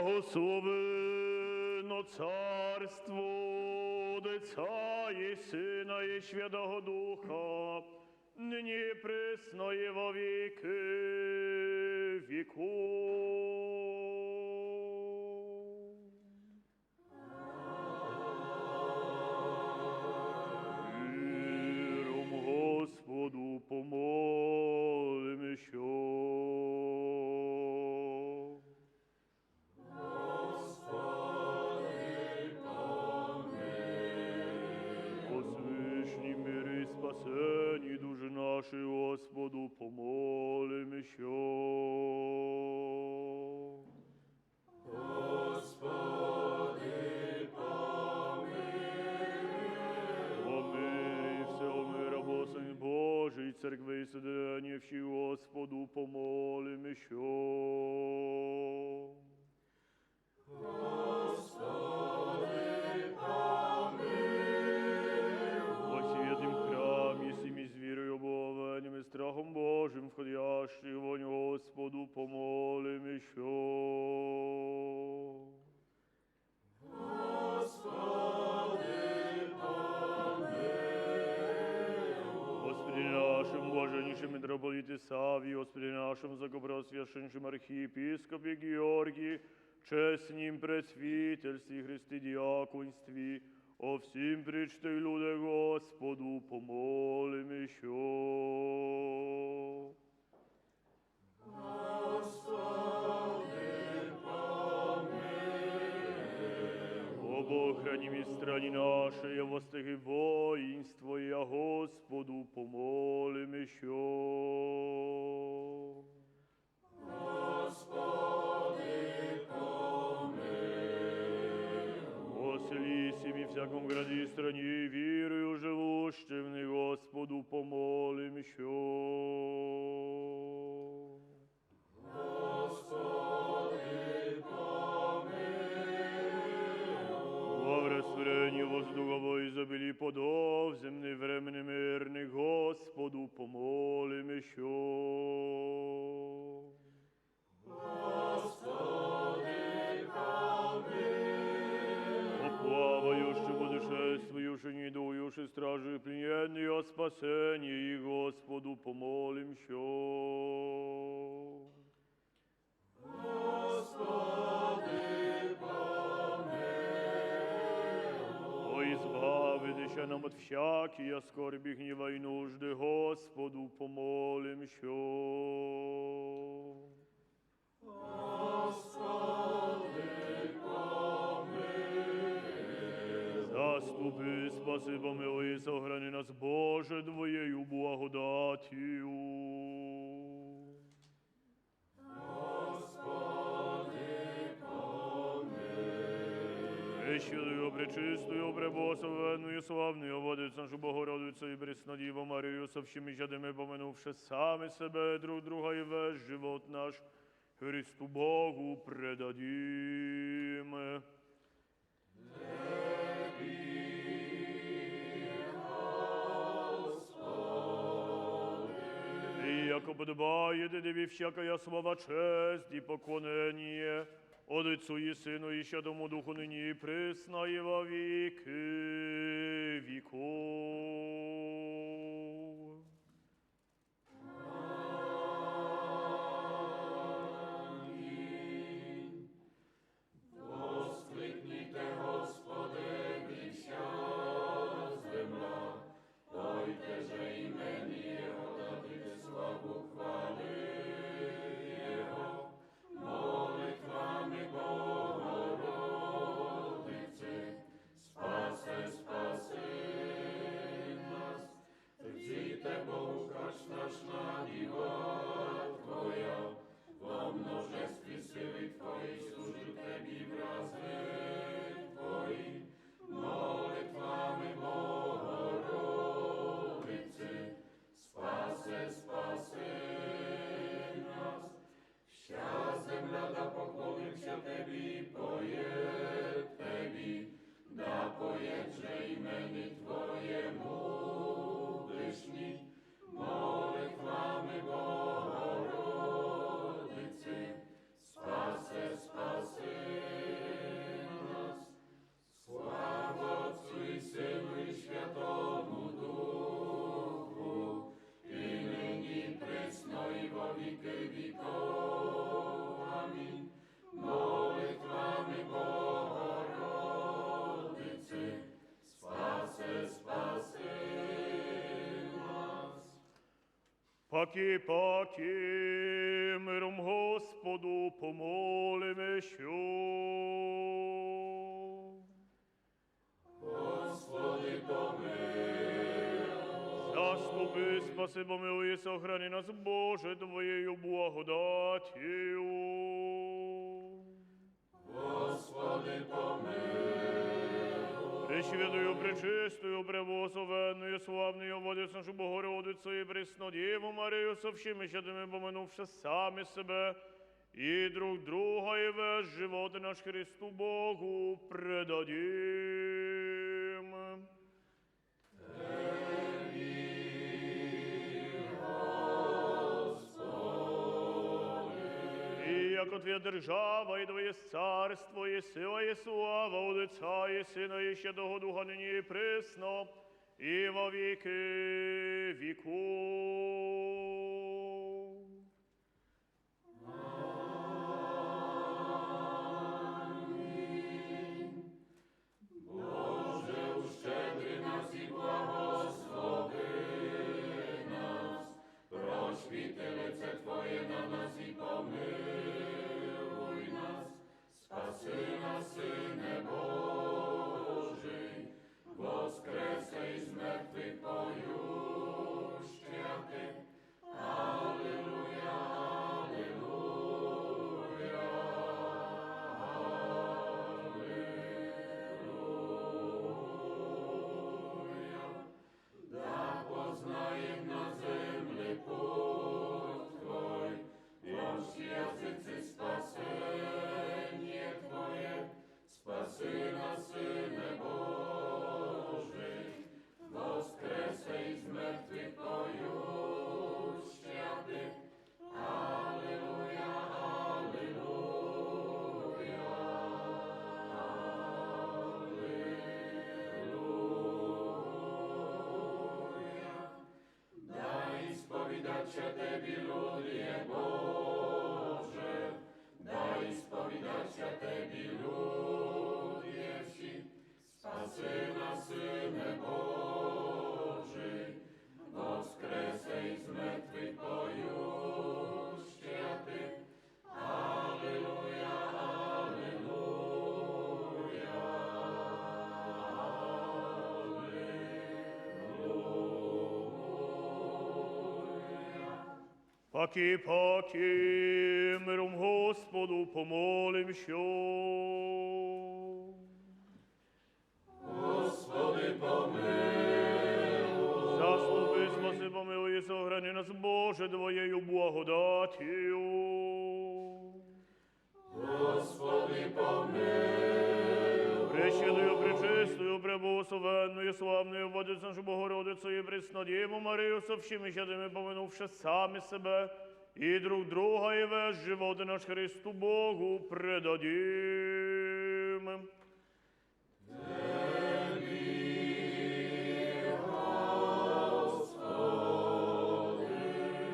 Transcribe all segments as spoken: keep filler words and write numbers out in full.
Славы но Царству, Отца и Сына и Святого Духа, ныне и пресно и во веки веков. Миром Господу помолимся. О свышнем мире и спасении души нашей Господу помолимся. Господи, помилуй. О мире и всего мира, Божий Церкви и соединении всей Господу помолимся. Господи, помилуй. Во святом храме сим и с верою, упованием и страхом Божьим входящий вонь Господу помолимся. Господи, помилуй. Господи нашим блаженнейшим митрополите Савве, Господи нашим высокопреосвященнейшим архиепископе Георгии, честнем пресвитерстве, Христе диаконстве, о всем пречтых людях Господу помолимся. Господи, помилуй. О Бог, храни в стране нашей, о властях и воинстве, о Господу помолимся. Господи, помилуй. О селе сим и всяком городе и стране, верою живущим, Господу помолимся. Господи, помилуй. Во растворении воздуха, во изобилии плодов земных, временных, мирных, Господу помолимся. Господи, помилуй. О плавающих, путешествующих, недующих, страждущих, плененных, о спасении их Господу помолимся. Господи, помилуй. О избавитеся нам от всякие скорби, гнева и нужды, Господу помолимся. Господи, помилуй. Заступи, спаси, помилуй и сохрани нас, Боже, Твоею благодатью. Господи, помилуй. Пресвятую, пречистую, преблагословенную, славную Владычицу нашу Богородицу и Преснодеву Марию со всеми святыми, помянувши сами себя и друг друга и весь живот наш, Христу Богу предадим. И яко подобает Тебе всякая слава, честь и поклонение, Отцу и Сыну и Святому Духу, ныне и пресно и во веки веков. Аминь. Воскликните Господеві вся земля, пойте же імені Його, дадите славу, хвалите Його, молитвами Богородиці, спасе, спаси нас. веков. Аминь. Молитвами Богородицы, спаси, спаси нас. Паки, паки, миром Господу помолим ещё. Господи, помилуй. Заступи, спаси, помилуй и сохрани нас, Боже, Твоею благодатью. Господи, помилуй. Пресвятую, пречистую, преблагословенную, славную Владычицу нашу Богородицу и Преснодеву Марию со всеми святыми, помянувши сами себя и друг друга, и весь живот наш Христу Богу предадим. И яко Твоя держава, и Твое царство, и сила, и слава от Отца, и Сына, и Святого Духа, ныне и пресно, и во веки веков. Аминь. Боже, ущедри нас и благослови нас, прочь лице Твое на нас и помилуй нас, спаси нас, Сыне Божий, воскресе из мертвых поющих Ты. Аллилуйя, аллилуйя, аллилуйя. Да познаем на земле путь Твой, и все языцы спасение Твое. Спаси нас, Сыне Божий, воскресе из мертвых поющих Ты. Аллилуйя, аллилуйя, аллилуйя. Да исповедатся Тебе люди, Боже, да исповедатся Тебе люди все. Спаси нас, Сыне Божий, воскресе из мертвых поющих Ты. Аллилуйя, аллилуйя, аллилуйя. Паки, паки, миром Господу помолимся. Господи, помилуй. Заступи, спаси, помилуй и сохрани нас, Боже, Твоею благодатью. Господи, помилуй. Пресвятую, пречистую, преблагословенную, славную Владычицу нашу Богородицу и Преснодеву Марию со всеми святыми, помянувши сами себя и друг друга, и весь живот наш Христу Богу предадим.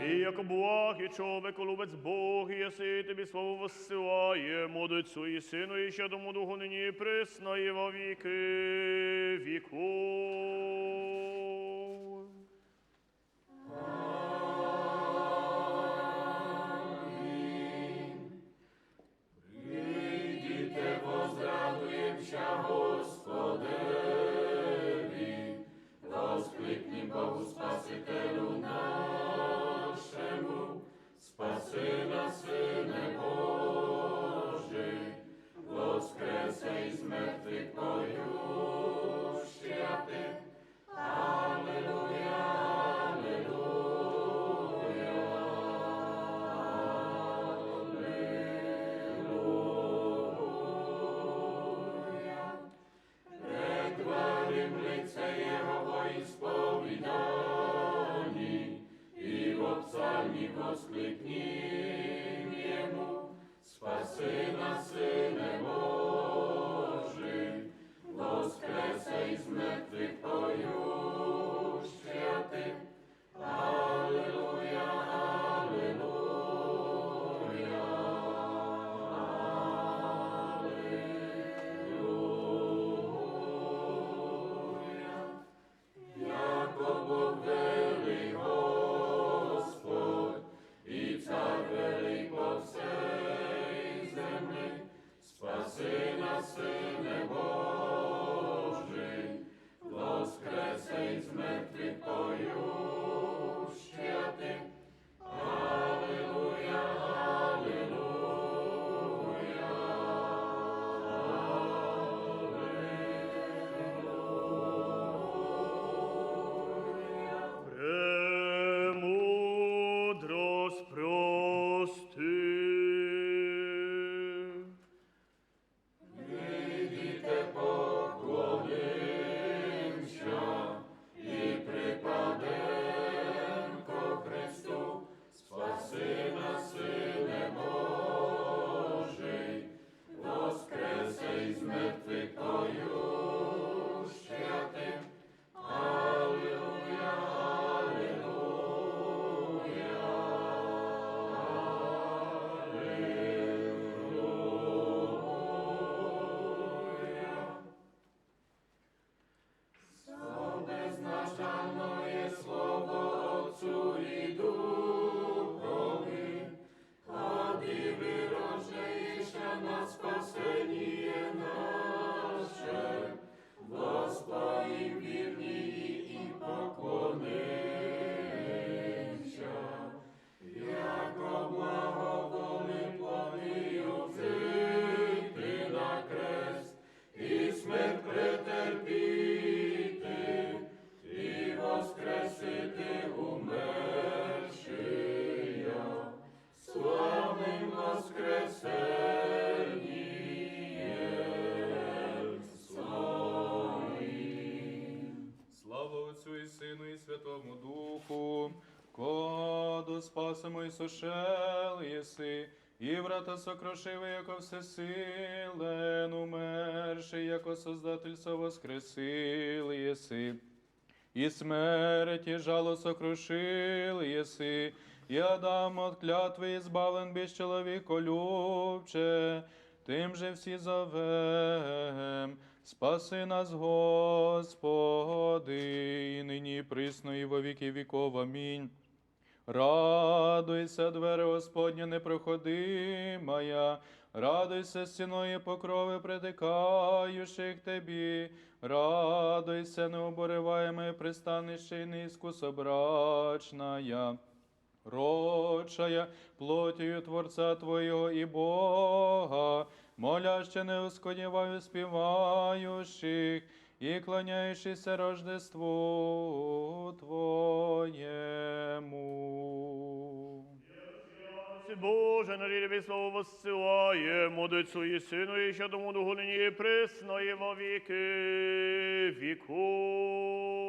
И яко благ и человеколюбец Бог еси, Тебе славу воссылаем, Отцу и Сыну и Святому Духу, ныне и пресно и во веки веков. Аминь. Придите, возрадуемся Господеви, воскликнем Богу Спасителю нашему, спаси нас, Сыне Божий, воскресе из мертвых поющих Ты. Аллилуйя, аллилуйя, аллилуйя. Претворим лице Его во исповедании, и во псалме воскликнем Ему: Спаси нас, Сыне Божий, воскресе из мертвых поющих Ты. Аллилуйя, аллилуйя, Святому Духу, коду спасом и сушел еси, и врата сокрушивый, яко всесилен умерший, яко Создатель со воскресил еси, и смерть и жалу сокрушил еси, и Адам от клятвы избавлен, бесчеловеко любче, тем же всизовем спаси нас, Господи, и ныне и присно и во веки веков. Аминь. Радуйся, дверь Господня непроходимая, радуйся, стеной и покровы протекающих тебе, радуйся, неуборываемое пристанище и искусо брачная, родшая плотью Творца Твоего и Бога, молящих, не оскудевая, воспевающих и клоняющихся Рождеству Твоему. Боже, на тебе славу воссылаем, Отцу и Сыну и Святому Духу, ныне и присно и во веки веков.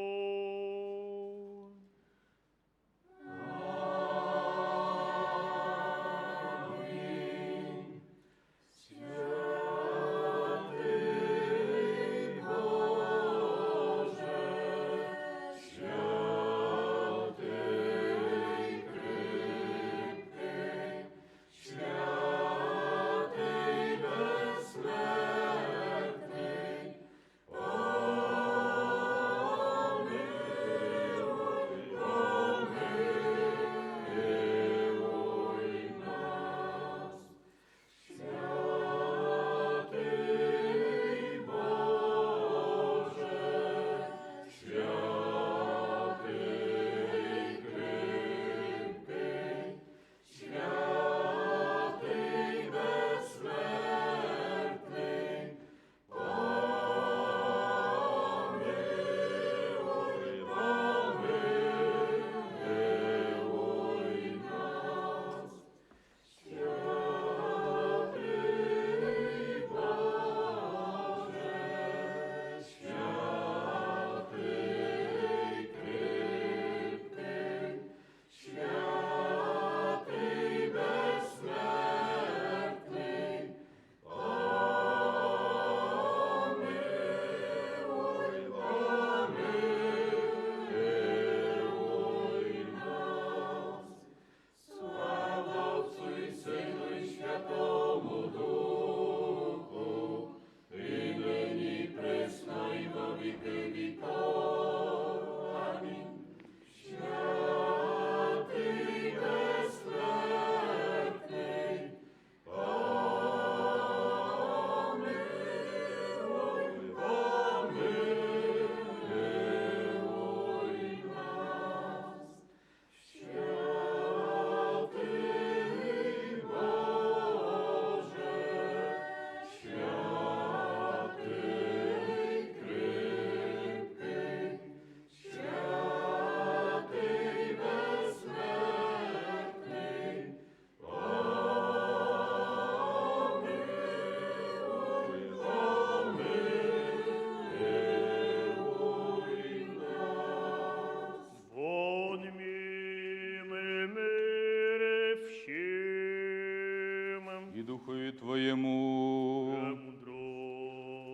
И духу Твоему.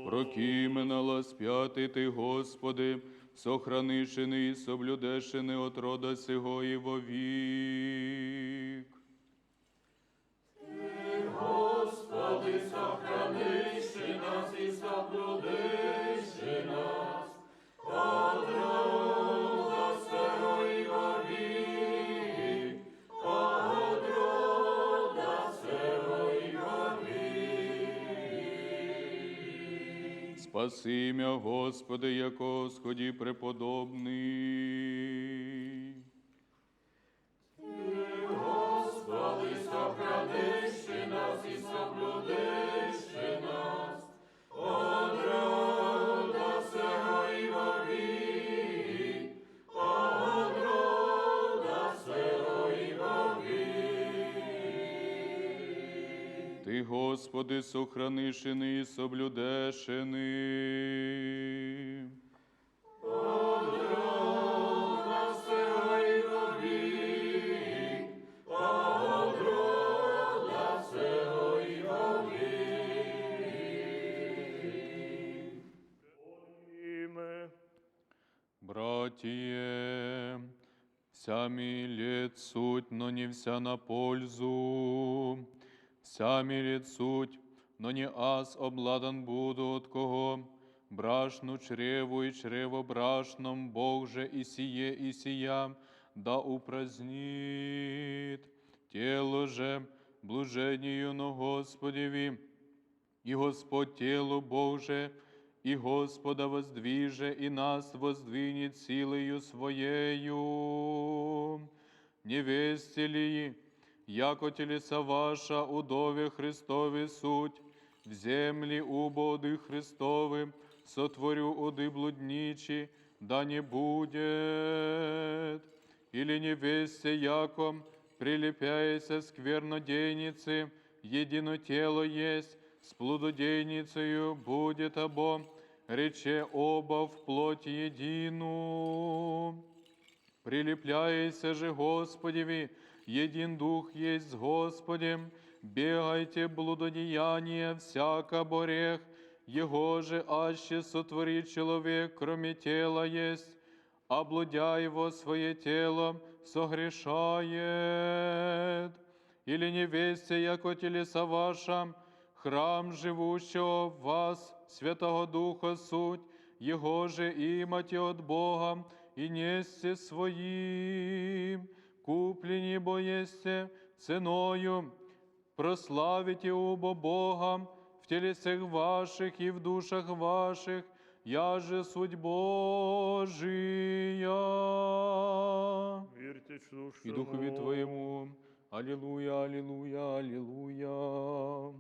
Прокимен на распятый Ты, Господи, сохранивший и соблюдеший от рода сего и вовек. Ты, Господи, сохранивший нас и соблюдеший нас, от рода сего и вовек, от рода сего и вовек. Спаси мя, Господи, яко сходи преподобный. Ты, Господи, сохранивший нас и соблюдеший нас, от рода сего и вовек, от рода сего и вовек. Ты, Господи, сохранивший и соблюдеший. От рода Сие всями лет суть, но не вся на пользу. Всями лет суть, но не ас обладан буду от кого. Брашну чреву и чрево брашном Бог же и сие, и сия да упразднит. Тело же блужению, но Господеви. И Господь телу Бог же, и Господа воздвиже, и нас воздвинет силою Своею. Не весте ли, яко телеса ваша удове Христови суть, в земли убо уды Христовы, сотворю уды блудничи, да не будет. Или не весте, яко прилепляяся скверно дейницы, едино тело есть, с блудодейницею будет обо, рече оба в плоть едину. Прилепляйся же Господеви, един Дух есть с Господем, бегайте блудодеяния, всяко борех, его же аще сотворит человек, кроме тела есть, а блудя его свое тело согрешает. Или не весте, яко телеса ваша, храм живущего в вас Святого Духа суть, его же имате от Бога, и несте своим, купленнибо есте ценою, прославите убо Бога в телесех ваших и в душах ваших, я же суть Божия. Верьте и Духу Твоему. Аллилуйя, аллилуйя, аллилуйя.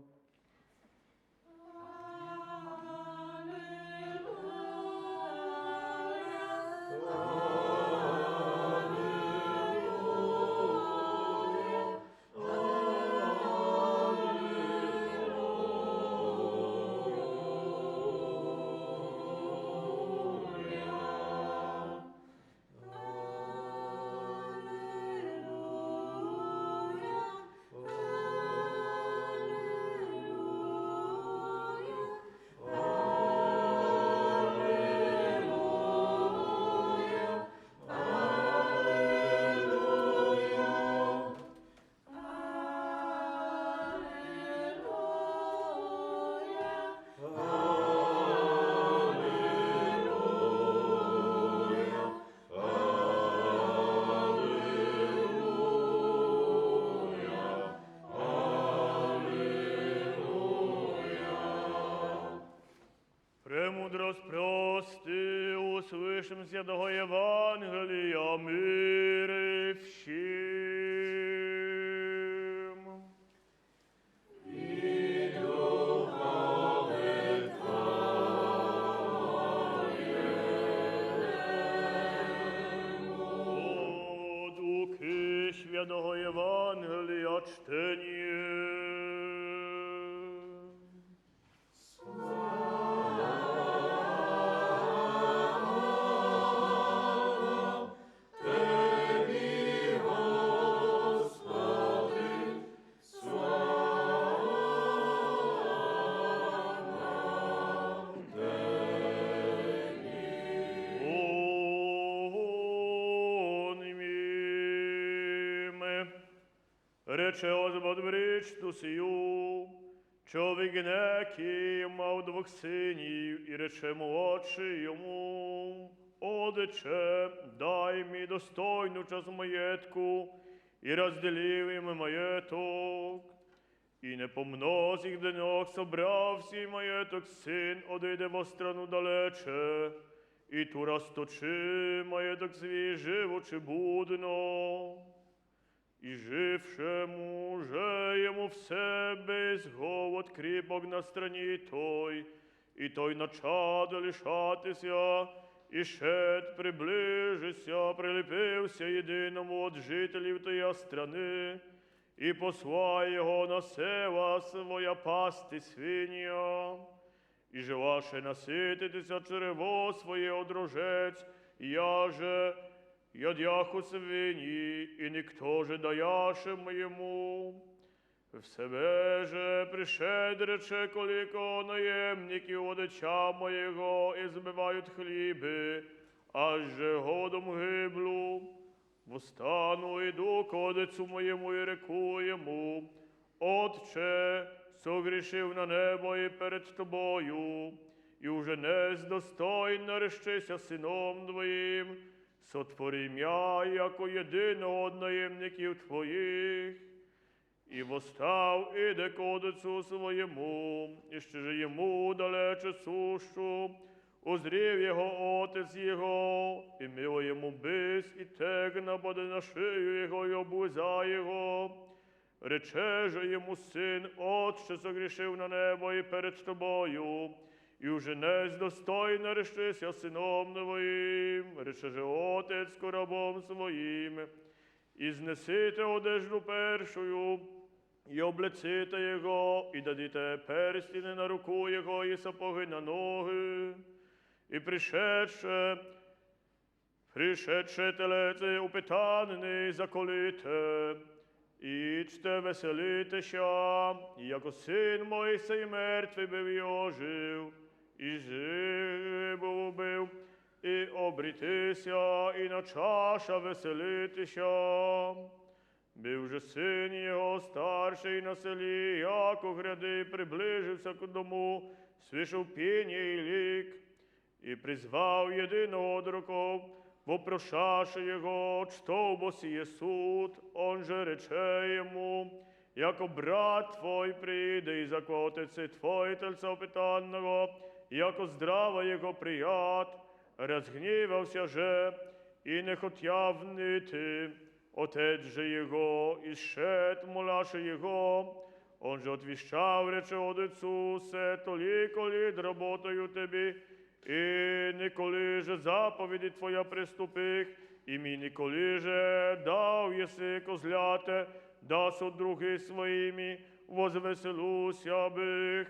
Премудрость прости, услышим святого Евангелия мир всем. По духу святого Евангелия чтение. Рече озбодричту сию, човигнеки мавдвук синьи, и рече младши ему: «Отче, дай ми достойну час маетку, и раздели им маеток». И не помно сих денек собрав сей маеток сын одыйде во страну далече, и тура сточи маеток свежи вучи будно. И жившему же ему в себе изгов от крипок на стране той, и той начат лишатися, и шед приближися, прилепился единому от жителей той страны, и посла его на сева своя пасти свинья. И желаше насытитися чрево свое одружец, я же ядяху свиньи, и никто же даяшем ему. В себе же пришедрече, коliko наемники удача моего избивают хлебы, Aishai juutum ejemplo, встану, иду к Отцу моему и реку ему: Отче, согрешил на небо и перед тобою, и уже не достоин наречься сыном твоим. Сотвори меня яко единого от наемников твоих. И восстав, иде к Отцу своему, ище же ему далече сущу, узрев его отец его, и мило ему бысть, и тек нападе на шею его и облиза его. Рече же ему сын: Отче, согрешил на небо и перед тобою, и уже не достоин наречься сыном твоим. Рече же отец к рабам своим: Изнесите одежду першую, и облеците его, и дадите перстени на руку его и сапоги на ноги. И пришедше, пришедше телец упитанный заколите, и идте веселитеся, яко сын мой сей мертвый был и ожил, и жив был, и обретися, и начавши веселитеся. Был же сын его старший на селе, яко гряды приближился к дому, слышал пение и лик, и призвал единого от рабов, вопрошавши его, что бо сие суд. Он же рече ему: Яко брат твой прииде из околицы твой тельца упитанного, яко здраво его прият. Разгневался же, и не хотя внити, отец же его, и сет моляше его. Он же отвечал, рече отцу: Сето ли, коли работаю тебе, и николи же заповеди твоя приступих, и ми николи же дал еси козлята, да суд других своими, возвеселуся бых.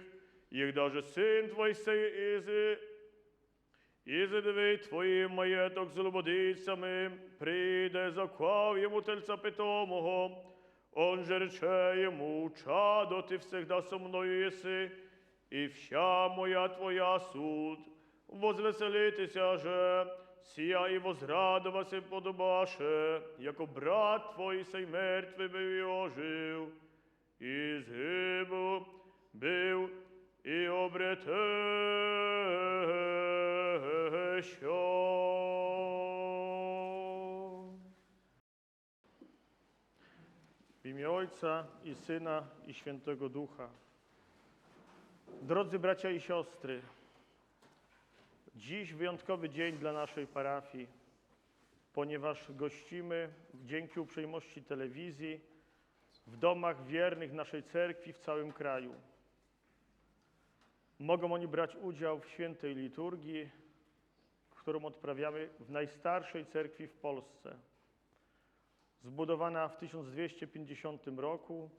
Их даже сын твой сей из из дверь твоим маеток злободицами прииде, заклав ему тельца питомого. Он же рече ему: Чадо, ты всегда со мною еси, и вся моя твоя суд. Возвеселитеся же, сия и возрадоваться подобаше, яко брат твой сей мертвый был и ожил, и жив был и обретеся. W imię Ojca i Syna, i Świętego Ducha. Drodzy bracia i siostry, dziś wyjątkowy dzień dla naszej parafii, ponieważ gościmy dzięki uprzejmości telewizji w domach wiernych naszej cerkwi w całym kraju. Mogą oni brać udział w świętej liturgii, którą odprawiamy w najstarszej cerkwi w Polsce. Zbudowana w tysiąc dwieście pięćdziesiątym roku,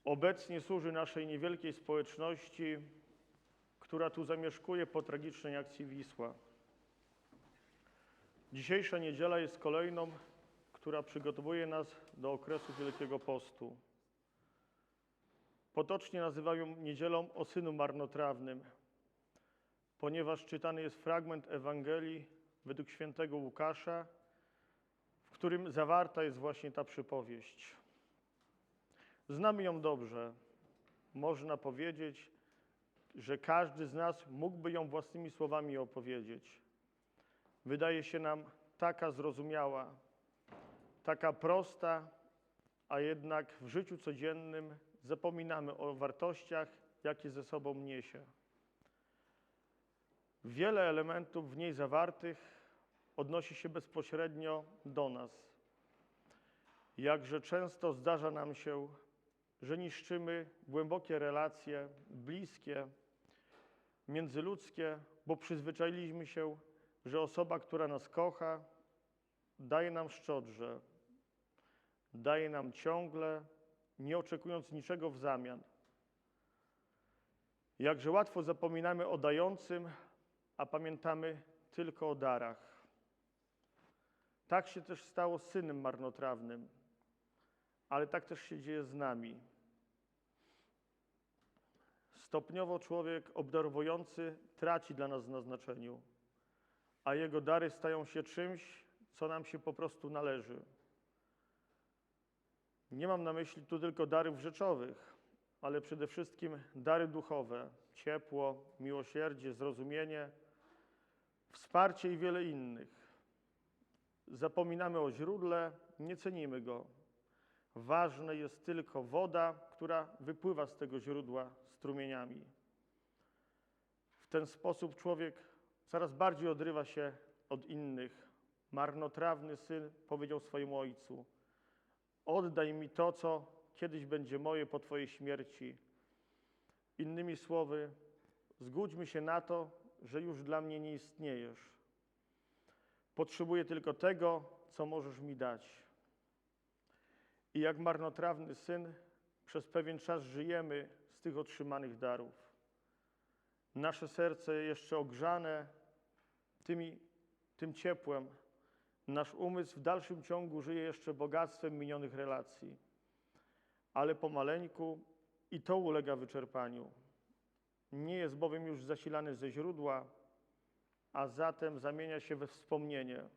obecnie służy naszej niewielkiej społeczności, która tu zamieszkuje po tragicznej akcji Wisła. Dzisiejsza niedziela jest kolejną, która przygotowuje nas do okresu Wielkiego Postu. Potocznie nazywają niedzielą o synu marnotrawnym, ponieważ czytany jest fragment Ewangelii według świętego Łukasza, w którym zawarta jest właśnie ta przypowieść. Znamy ją dobrze. Można powiedzieć, że każdy z nas mógłby ją własnymi słowami opowiedzieć. Wydaje się nam taka zrozumiała, taka prosta, a jednak w życiu codziennym zapominamy o wartościach, jakie ze sobą niesie. Wiele elementów w niej zawartych odnosi się bezpośrednio do nas. Jakże często zdarza nam się, że niszczymy głębokie relacje, bliskie, międzyludzkie, bo przyzwyczailiśmy się, że osoba, która nas kocha, daje nam szczodrze, daje nam ciągle, nie oczekując niczego w zamian. Jakże łatwo zapominamy o dającym, a pamiętamy tylko o darach. Tak się też stało z synem marnotrawnym, ale tak też się dzieje z nami. Stopniowo człowiek obdarowujący traci dla nas na znaczeniu, a jego dary stają się czymś, co nam się po prostu należy. Nie mam na myśli tu tylko darów rzeczowych, ale przede wszystkim dary duchowe: ciepło, miłosierdzie, zrozumienie, wsparcie i wiele innych. Zapominamy o źródle, nie cenimy go. Ważna jest tylko woda, która wypływa z tego źródła strumieniami. W ten sposób człowiek coraz bardziej odrywa się od innych. Marnotrawny syn powiedział swojemu ojcu: „Oddaj mi to, co kiedyś będzie moje po twojej śmierci”. Innymi słowy, zgódźmy się na to, że już dla mnie nie istniejesz. Potrzebuję tylko tego, co możesz mi dać. I jak marnotrawny syn, przez pewien czas żyjemy z tych otrzymanych darów. Nasze serce jeszcze ogrzane tymi, tym ciepłem, nasz umysł w dalszym ciągu żyje jeszcze bogactwem minionych relacji. Ale pomaleńku i to ulega wyczerpaniu. Nie jest bowiem już zasilany ze źródła, a zatem zamienia się we wspomnienie.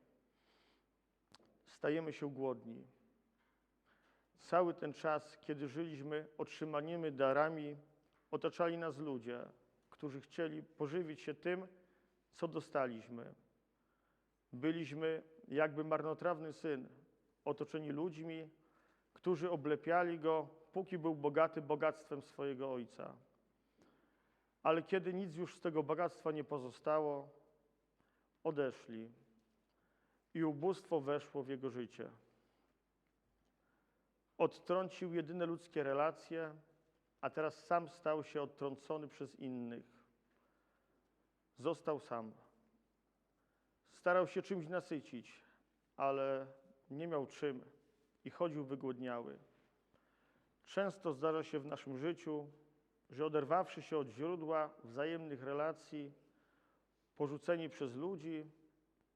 Stajemy się głodni. Cały ten czas, kiedy żyliśmy otrzymanymi darami, otaczali nas ludzie, którzy chcieli pożywić się tym, co dostaliśmy. Byliśmy, jakby marnotrawny syn, otoczeni ludźmi, którzy oblepiali go, póki był bogaty bogactwem swojego ojca. Ale kiedy nic już z tego bogactwa nie pozostało, odeszli i ubóstwo weszło w jego życie. Odtrącił jedyne ludzkie relacje, a teraz sam stał się odtrącony przez innych. Został sam. Starał się czymś nasycić, ale nie miał czym i chodził wygłodniały. Często zdarza się w naszym życiu, że oderwawszy się od źródła wzajemnych relacji, porzuceni przez ludzi,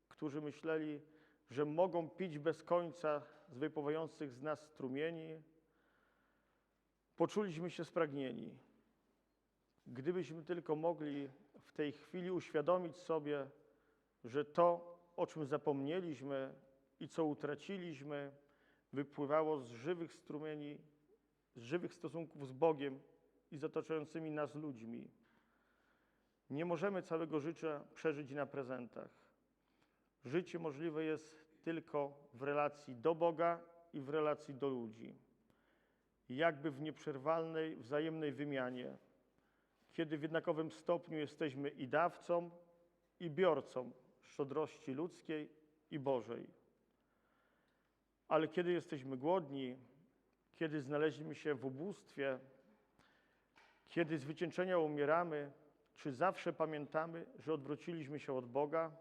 którzy myśleli, że mogą pić bez końca z wypływających z nas strumieni, poczuliśmy się spragnieni. Gdybyśmy tylko mogli w tej chwili uświadomić sobie, że to, o czym zapomnieliśmy i co utraciliśmy, wypływało z żywych strumieni, z żywych stosunków z Bogiem i z otaczającymi nas ludźmi. Nie możemy całego życia przeżyć na prezentach. Życie możliwe jest tylko w relacji do Boga i w relacji do ludzi. Jakby w nieprzerwalnej, wzajemnej wymianie, kiedy w jednakowym stopniu jesteśmy i dawcą, i biorcą szczodrości ludzkiej i Bożej. Ale kiedy jesteśmy głodni, kiedy znaleźliśmy się w ubóstwie, kiedy z wycieńczenia umieramy, czy zawsze pamiętamy, że odwróciliśmy się od Boga?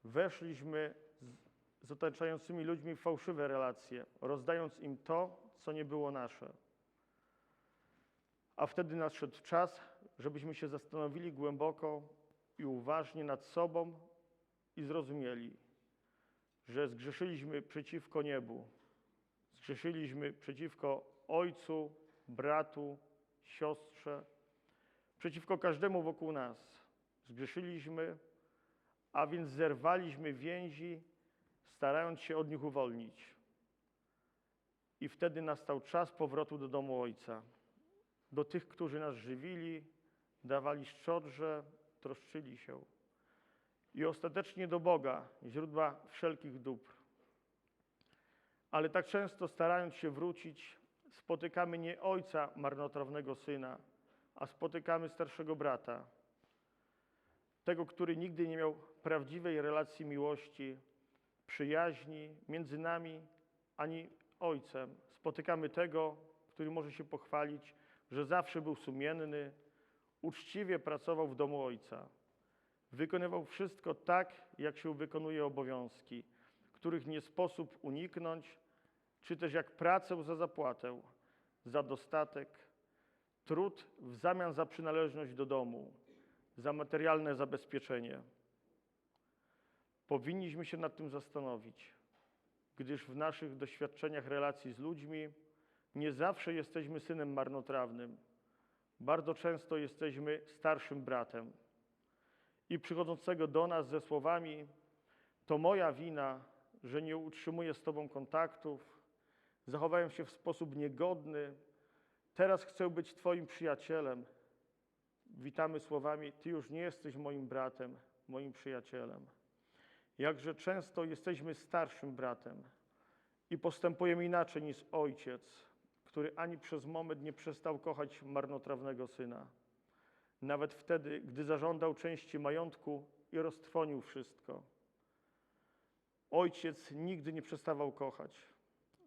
Weszliśmy z, z otaczającymi ludźmi w fałszywe relacje, rozdając im to, co nie było nasze. A wtedy nadszedł czas, żebyśmy się zastanowili głęboko i uważnie nad sobą i zrozumieli, że zgrzeszyliśmy przeciwko niebu, zgrzeszyliśmy przeciwko ojcu, bratu, siostrze, przeciwko każdemu wokół nas. Zgrzeszyliśmy, a więc zerwaliśmy więzi, starając się od nich uwolnić. I wtedy nastał czas powrotu do domu Ojca, do tych, którzy nas żywili, dawali szczodrze, troszczyli się. I ostatecznie do Boga, źródła wszelkich dóbr. Ale tak często, starając się wrócić, spotykamy nie ojca marnotrawnego syna, a spotykamy starszego brata, tego, który nigdy nie miał prawdziwej relacji miłości, przyjaźni między nami ani ojcem. Spotykamy tego, który może się pochwalić, że zawsze był sumienny, uczciwie pracował w domu ojca. Wykonywał wszystko tak, jak się wykonuje obowiązki, których nie sposób uniknąć, czy też jak pracę za zapłatę, za dostatek, trud w zamian za przynależność do domu, za materialne zabezpieczenie. Powinniśmy się nad tym zastanowić, gdyż w naszych doświadczeniach relacji z ludźmi nie zawsze jesteśmy synem marnotrawnym. Bardzo często jesteśmy starszym bratem. i przychodzącego do nas ze słowami: „To moja wina, że nie utrzymuję z Tobą kontaktów, zachowałem się w sposób niegodny, teraz chcę być Twoim przyjacielem”, witamy słowami: „Ty już nie jesteś moim bratem, moim przyjacielem”. Jakże często jesteśmy starszym bratem i postępujemy inaczej niż ojciec, który ani przez moment nie przestał kochać marnotrawnego syna. Nawet wtedy, gdy zażądał części majątku i roztrwonił wszystko. Ojciec nigdy nie przestawał kochać.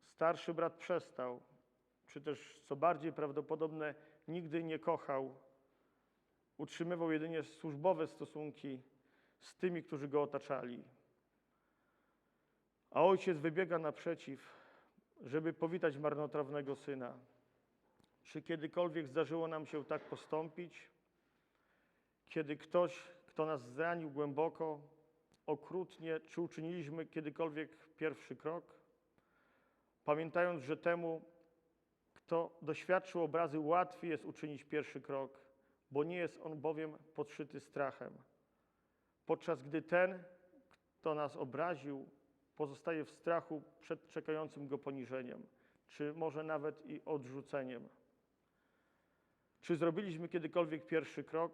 Starszy brat przestał, czy też, co bardziej prawdopodobne, nigdy nie kochał. Utrzymywał jedynie służbowe stosunki z tymi, którzy go otaczali. A ojciec wybiega naprzeciw, żeby powitać marnotrawnego syna. Czy kiedykolwiek zdarzyło nam się tak postąpić? Kiedy ktoś, kto nas zranił głęboko, okrutnie, czy uczyniliśmy kiedykolwiek pierwszy krok? Pamiętając, że temu, kto doświadczył obrazy, łatwiej jest uczynić pierwszy krok, bo nie jest on bowiem podszyty strachem. Podczas gdy ten, kto nas obraził, pozostaje w strachu przed czekającym go poniżeniem, czy może nawet i odrzuceniem. Czy zrobiliśmy kiedykolwiek pierwszy krok,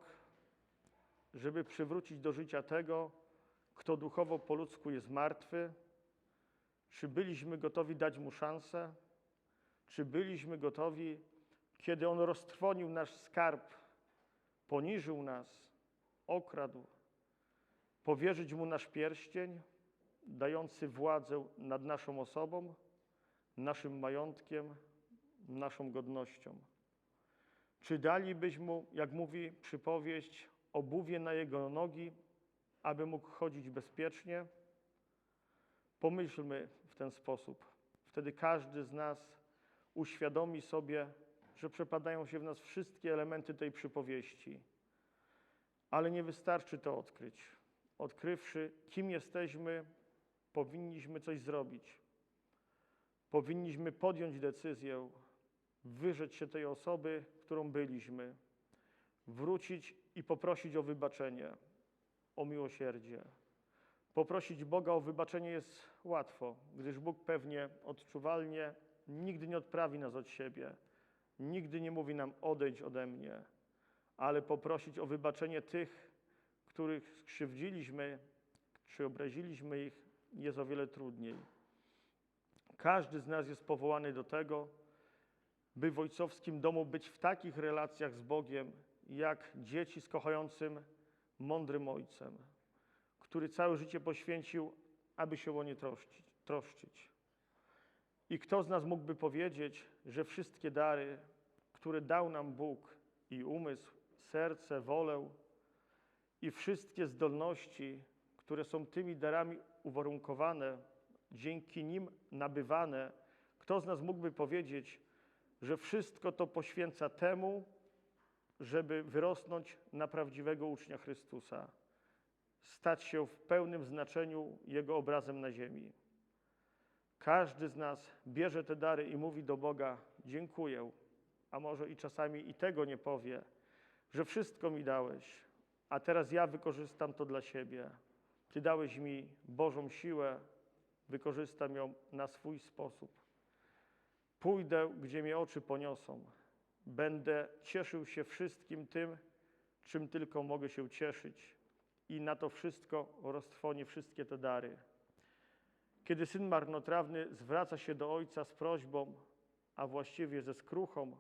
żeby przywrócić do życia tego, kto duchowo po ludzku jest martwy? Czy byliśmy gotowi dać mu szansę? Czy byliśmy gotowi, kiedy on roztrwonił nasz skarb, poniżył nas, okradł, powierzyć mu nasz pierścień, dający władzę nad naszą osobą, naszym majątkiem, naszą godnością? Czy dalibyśmy mu, jak mówi przypowieść, obuwie na jego nogi, aby mógł chodzić bezpiecznie? Pomyślmy w ten sposób. Wtedy każdy z nas uświadomi sobie, że przepadają się w nas wszystkie elementy tej przypowieści. Ale nie wystarczy to odkryć. Odkrywszy, kim jesteśmy, powinniśmy coś zrobić. Powinniśmy podjąć decyzję, wyrzec się tej osoby, którą byliśmy, wrócić i poprosić o wybaczenie, o miłosierdzie. Poprosić Boga o wybaczenie jest łatwo, gdyż Bóg pewnie odczuwalnie nigdy nie odprawi nas od siebie, nigdy nie mówi nam: „Odejdź ode mnie”, ale poprosić o wybaczenie tych, których skrzywdziliśmy czy obraziliśmy ich, jest o wiele trudniej. Każdy z nas jest powołany do tego, by w ojcowskim domu być w takich relacjach z Bogiem, jak dzieci z kochającym, mądrym ojcem, który całe życie poświęcił, aby się o nie troszczi-, troszczyć. I kto z nas mógłby powiedzieć, że wszystkie dary, które dał nam Bóg, i umysł, serce, wolę, i wszystkie zdolności, które są tymi darami uwarunkowane, dzięki nim nabywane, kto z nas mógłby powiedzieć, że wszystko to poświęca temu, żeby wyrosnąć na prawdziwego ucznia Chrystusa, stać się w pełnym znaczeniu Jego obrazem na ziemi? Każdy z nas bierze te dary i mówi do Boga: „Dziękuję”, a może i czasami i tego nie powie, że: „Wszystko mi dałeś, a teraz ja wykorzystam to dla siebie. Ty dałeś mi Bożą siłę, wykorzystam ją na swój sposób. Pójdę, gdzie mnie oczy poniosą. Będę cieszył się wszystkim tym, czym tylko mogę się cieszyć. I na to wszystko roztrwonię wszystkie te dary”. Kiedy syn marnotrawny zwraca się do ojca z prośbą, a właściwie ze skruchą: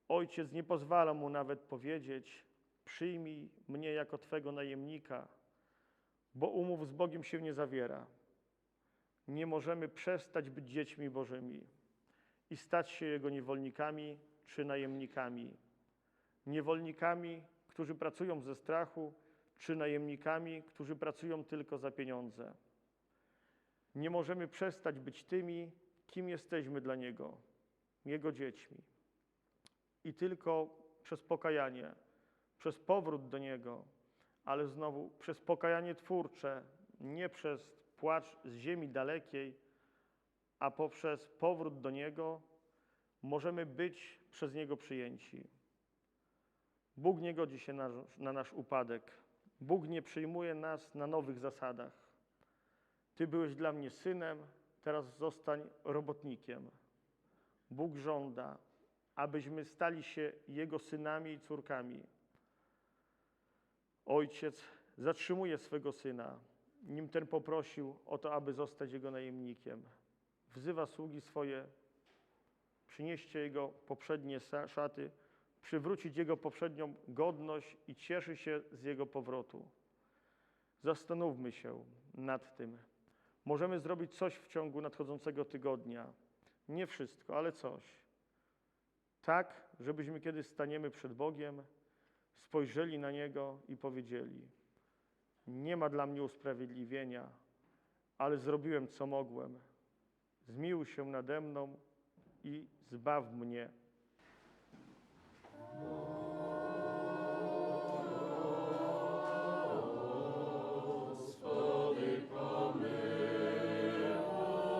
„Ojciec nie pozwala mu nawet powiedzieć: „Przyjmij mnie jako twego najemnika”, bo umów z Bogiem się nie zawiera”, nie możemy przestać być dziećmi Bożymi i stać się Jego niewolnikami czy najemnikami. Niewolnikami, którzy pracują ze strachu, czy najemnikami, którzy pracują tylko za pieniądze. Nie możemy przestać być tymi, kim jesteśmy dla Niego, Jego dziećmi. I tylko przez pokajanie, przez powrót do Niego, ale znowu przez pokajanie twórcze, nie przez płacz z ziemi dalekiej, a poprzez powrót do Niego, możemy być przez Niego przyjęci. Bóg nie godzi się na, na nasz upadek. Bóg nie przyjmuje nas na nowych zasadach. Ty byłeś dla mnie synem, teraz zostań robotnikiem. Bóg żąda, abyśmy stali się Jego synami i córkami. Ojciec zatrzymuje swego syna, nim ten poprosił o to, aby zostać jego najemnikiem. Wzywa sługi swoje: „Przynieście jego poprzednie sa-, szaty, przywrócić jego poprzednią godność i cieszy się z jego powrotu”. Zastanówmy się nad tym. Możemy zrobić coś w ciągu nadchodzącego tygodnia. Nie wszystko, ale coś. Tak, żebyśmy, kiedy staniemy przed Bogiem, spojrzeli na Niego i powiedzieli: „Nie ma dla mnie usprawiedliwienia, ale zrobiłem, co mogłem. Zmiłuj się nade mną i zbaw mnie”.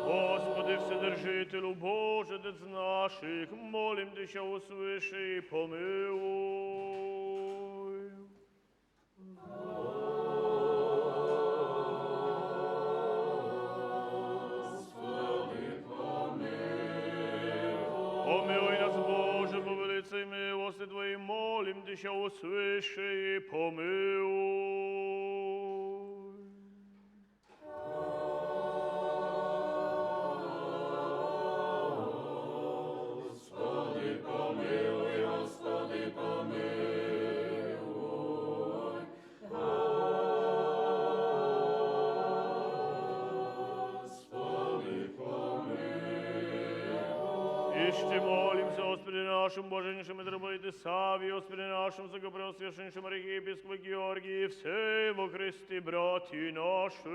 Господи, Вседержителю Боже, дец наших, молим Ты ся, услыши и помилуй. Помилуй нас, Боже, по великой милости Твоей, молим Ты ся, услыши и помилуй. Господи, помилуй, Господи, помилуй. Господи, помилуй. Ище молимся о Господе нашем, блаженнейшем митрополите Савве, о Господе нашем, высокопреосвященнейшем архиепископе Георгии и всем во Христе братья наши.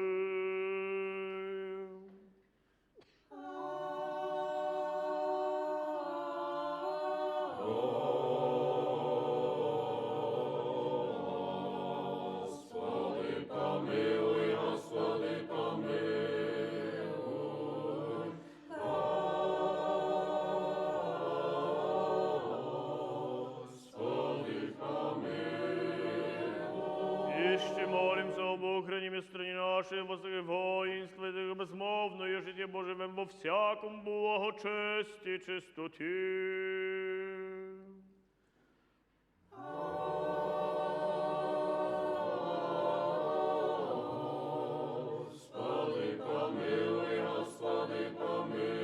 Господи, помилуй, Господи, помилуй. Господи, помилуй. Ище молимся об охране страны нашей, во благое воинство и безмолвное житие Божие во всяком благочестии и чистоте. Господи, помилуй, Господи, помилуй.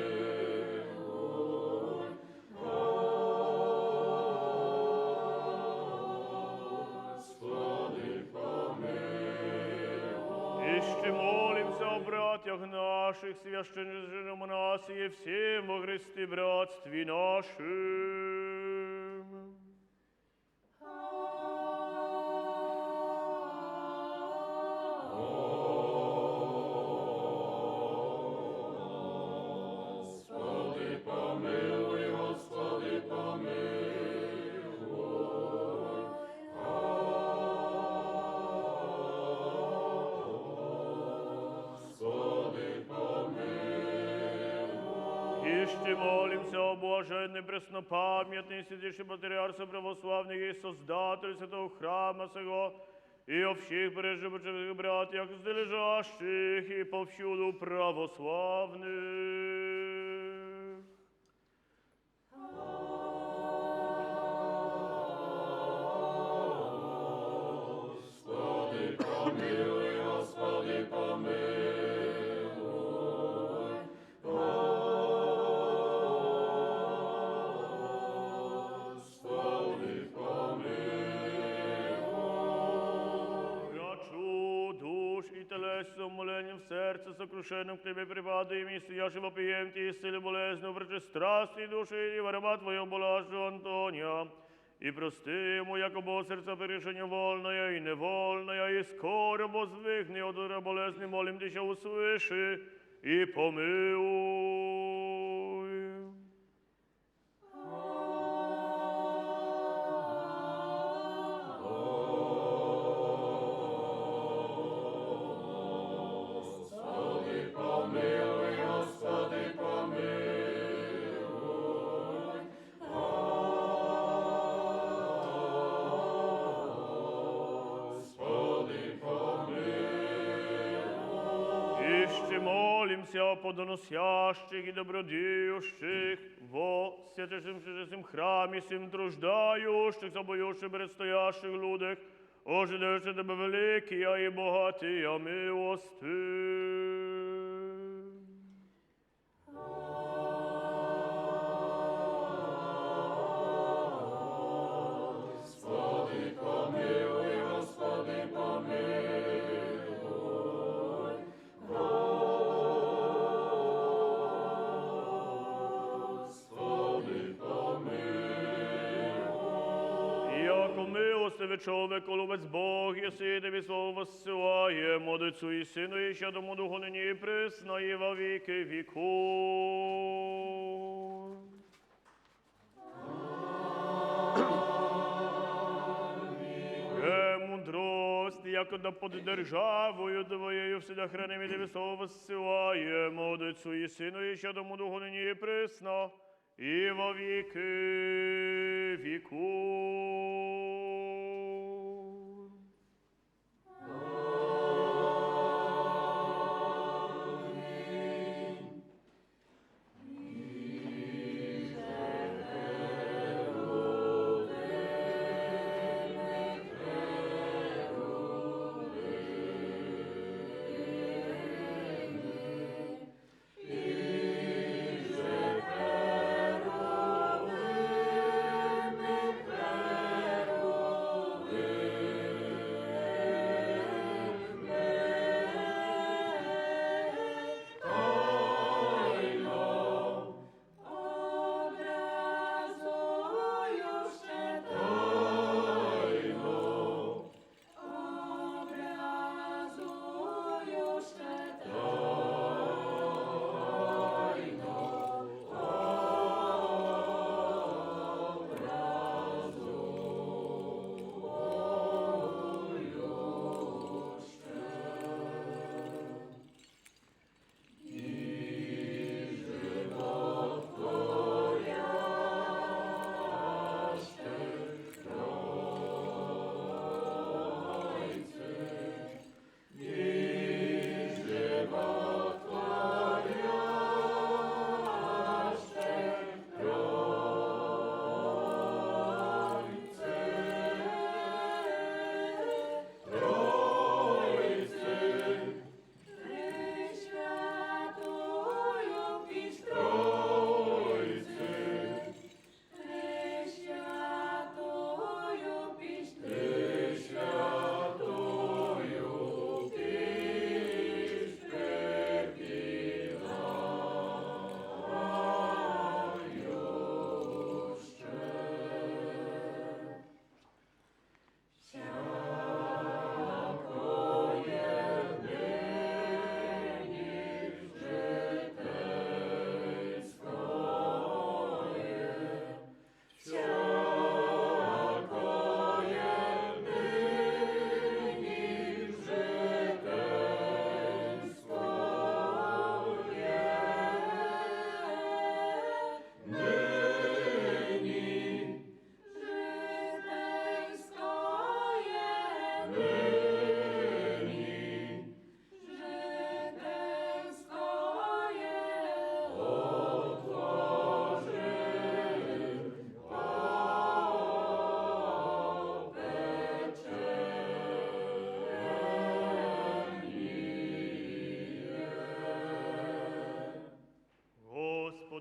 Господи, помилуй. Ище молимся о братьях наших, священномонахе и всем во Христе братстве нашем. Господи, помилуй, Господи, помилуй. Господи, помилуй. Ище молимся о блаженной, преснопамятной, святейшей патриарши православных и создатель святого храма сего, и о всех преждевременных братьях, здесь лежащих и повсюду православных. Господи, помилуй, Господи, помилуй. Господи, помилуй. Прячу душ и телес с умолением в сердце сокрушенном к Тебе припадаем, и сия же вопием Тебе, исцели болезни, врачи страсти души и ворома Твоего блаженного Антония. И прости ему, яко Бог, сердца прегрешения вольное и невольное, и скоро воздвигни от удара болезни, молим Тебя, услыши и помилуй. Господи, помилуй, Господи, помилуй. Господи, Вся подоносящих и добродеющих, во святейшем, святейшем храме сим труждающихся, боющих, предстоящих блудах, ожидающих Тебя великие и богатые милости. Господи, помилуй, Господи, помилуй. Господи, помилуй. Яко милостивый, человеколюбец Бог еси, Тебе славу воссылаем, Отцу и Сыну и Святому Духу, ныне и присно и во веки веков. Э, мудрость, якогда под державою Твоею всегда хранимый, Тебе славу воссылаем, Отцу и Сыну и Святому Духу, ныне и присно и во веки веков.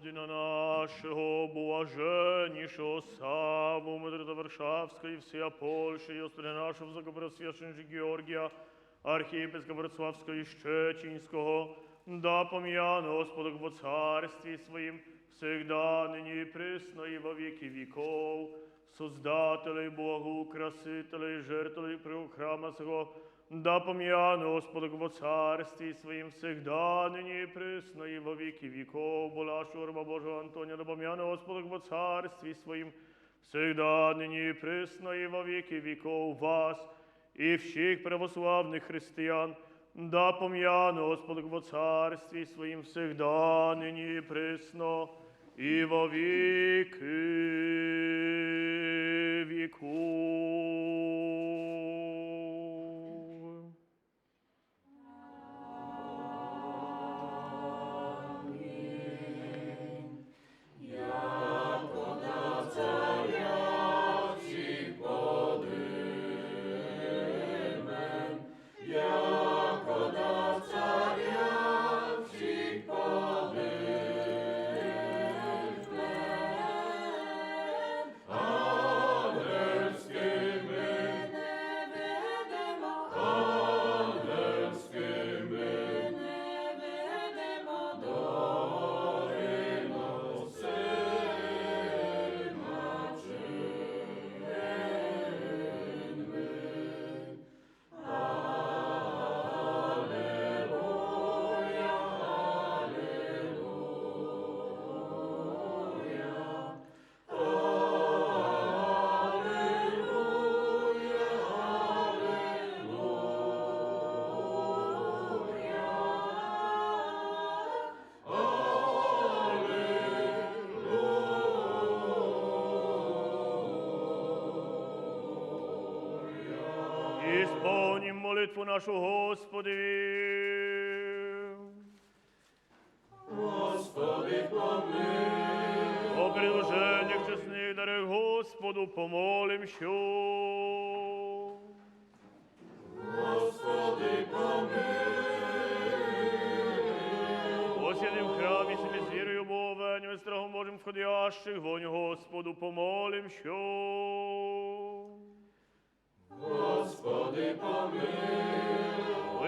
Господина нашего, блаженнейшего Савву, митрополита Варшавского и всея Польши, и Господина нашего высокопреосвященнейшего Георгия, архиепископа Вроцлавского и Щечинского, да помянут Господа во Царстве Своем всегда, ныне и присно, и во веки веков. Создателей, благоукрасителей, жертвователей храма сего, да помянут Господа во Царстве Своем всегда, ныне и присно, и во веки веков. Блаженного раба Божьего Антония, да помянут Господа во Царстве Своем всегда, ныне и присно, и во веки веков. Вас и всех православных христиан, да помянут Господа во Царстве Своем всегда, ныне и присно, и во веки веков. Исполним молитву нашу Господи. Господи, помилуй. О предложениях честных дарах Господу помолимся. Господи, помилуй. О святым храме, всеми зверью Бога, страхом Божьим входящих, вонь Господу помолимся. Господи, помилуй.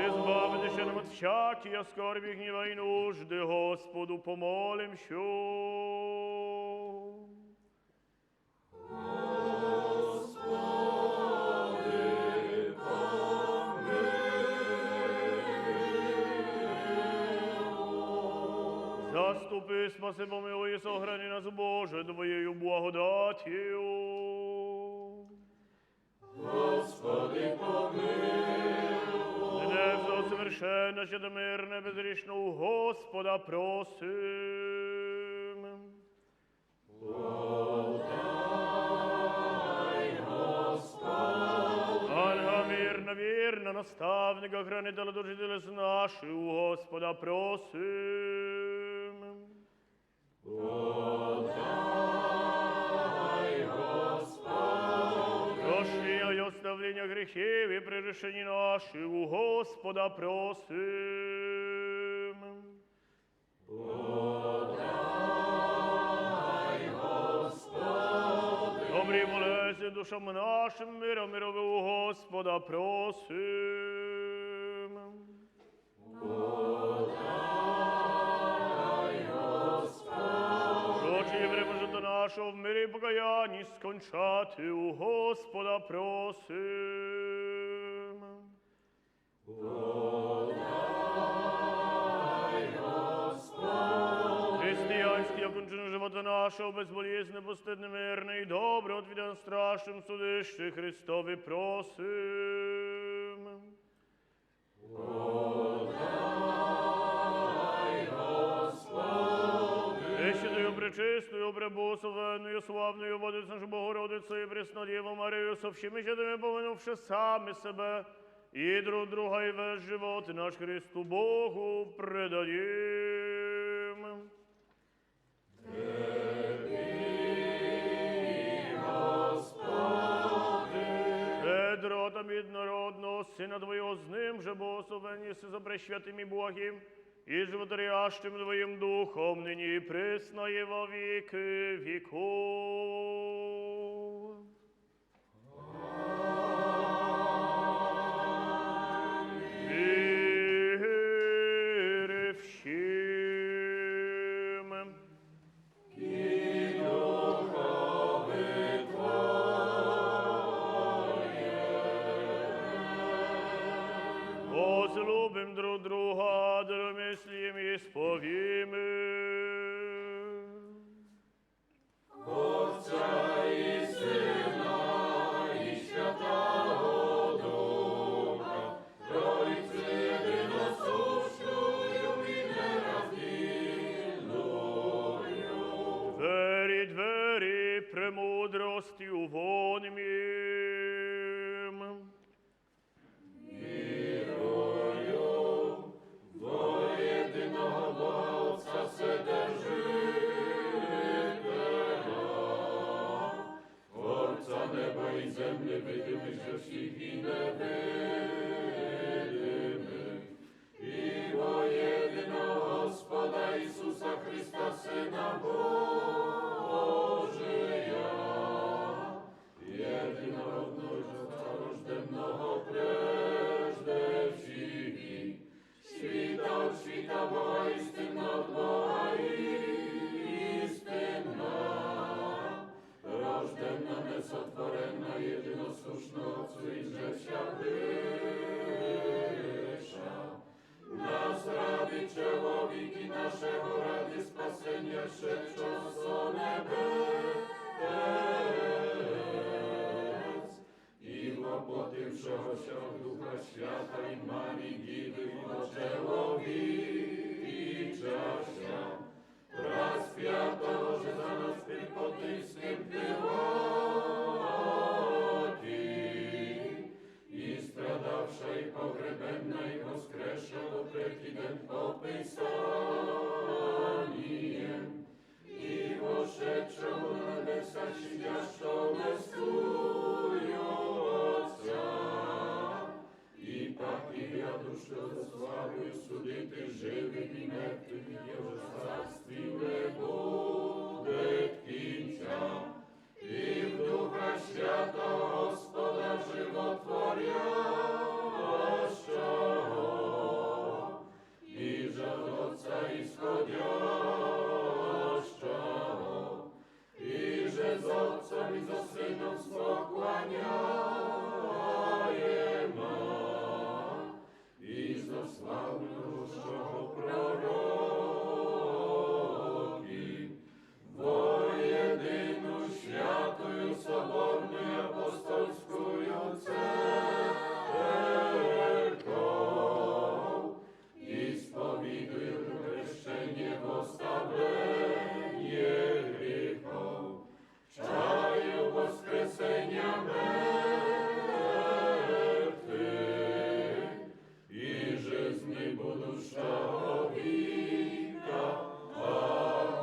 Избавь души нам от всяких скорбей, гнева и нужды, Господу помолимся. Господи, помилуй. Заступи, спаси, помилуй и сохрани нас, Боже, Твоею благодатью. Господи, помилуй. Для всего совершенно, щедомерно, безгрешно у Господа просим. Подай, Господи. Ангела мирного, верного наставника, хранителя души и телес наших, у Господа просим. Подай, Господи. Прощение и оставление грехов и прегрешений наших у Господа просим. Подай, Господи. Добрый молитвы душам нашим, мира мирового у Господа просим. Подай, Господи. Прочее время же нашего в мире покаяние скончати у Господа просим. Подай, Господи. Христианский окончен живота нашего безболезненно, постыдно, мирно и добро ответа на страшном судище Христови просим. Подай, Господи. Пресвятую, пречистую, преблагословенную, славную Владицу нашу Богородицу и Преснодеву Марию со всеми святыми помянувши сами себя и друг друга и весь живот наш Христу Богу предадим. Щедро там единородного Сына Твоего, с ним же благословеннейся со пресвятым и благим и животворящим Твоим Духом, ныне и пресно и во веки веков. Мир всем. И духови твоему. Возлюбим друг друга, даромыслием исповимы. Отца и Сына и Святого Духа, Троицу единосущую и нераздельную. Двери, двери, премудростью вонмим. Верую во единого Бога Отца Вседержителя, Творца неба и земли, видимых же всех и невидимых, и во единого Господа Иисуса Христа, Сына Божия, единородного, рожденного прежде всех, света от света Бога, истинно от Бога истинно, рожденного, несотворенного, единосущного Отцу и жеча дыша, нас ради человеки нашего, ради спасения шедшего со небес и воплотившегося в Духа Святой Марии Девы, человечася, распятого же за нас при Понтийском Пилате, и Славу судити живих і мертвих, і Його царстві не буде кінця. І в Духа Святого Господа Животворящого, і же от Отця исходящего, і же за Отцом і за Сыном спокланяєма, і за славною пророків, во єдину святую соборную апостольскую церковь, і сповідую прощення восставлення гріхов, чаю воскресення мертвих і жизни будущого віка.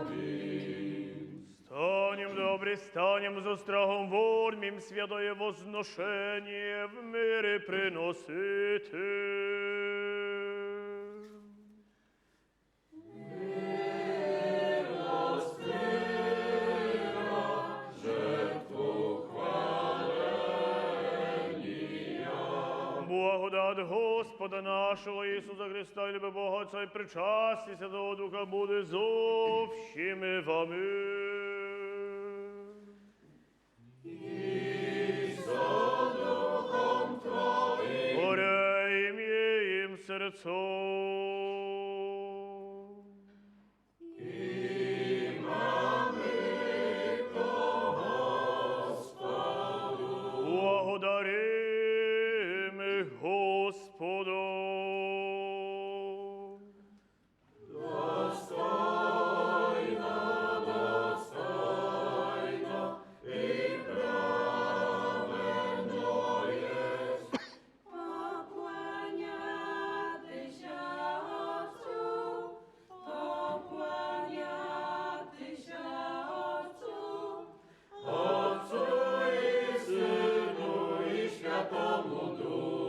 Амінь. Станем да пристанем за страхом вормим святое возношение в мире приносите. Благодать Господа нашего Иисуса Христа и любовь Бога Отца и причастие Святого Духа будет со всеми вами. И со духом твоим. Горя имеем сердцом. И мы ко Господу. Благодарим Господу. Достойно, достойно и праведно есть поклоняться Отцу, поклоняться Отцу, Отцу и Сыну и Святому Духу.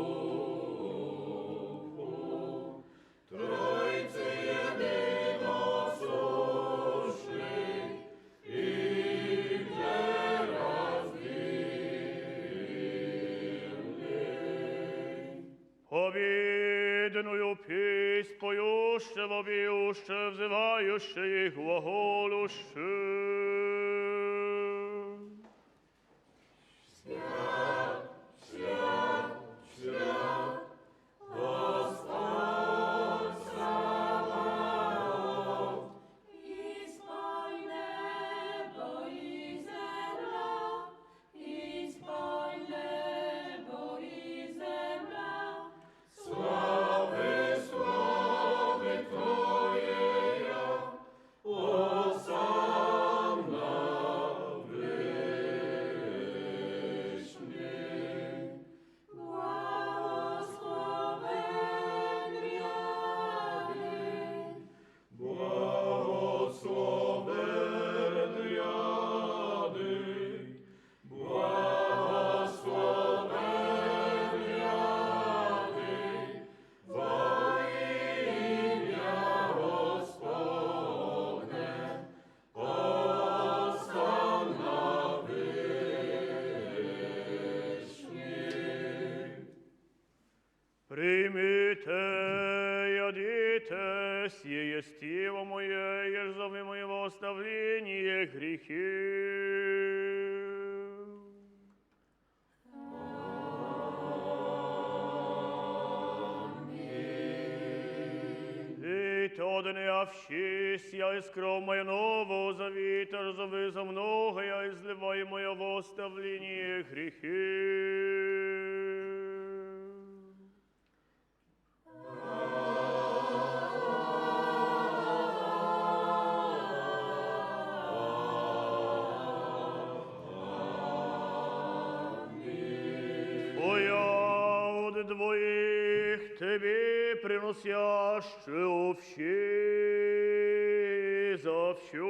Троице единосущей и нераздельной. Победную песнь поющие, вопиющие, взывающие и глаголущие. Свят, свят, свят, Господь Саваоф. Исполни небо и земля, исполни небо и земля, славы, славы Твоей, Осанна в вышних. Благословен ряды, благословен ряды, благословен ряды, во имя Господне, Осанна в вышних. Примите, едите, сие есть тело мое, езжи за мое во оставление грехов. И тот день овсись я из кровь моя нового завета, езжи за многое, изливаемое во оставление грехов. О я от двоих тебе приносящий овсись за всю.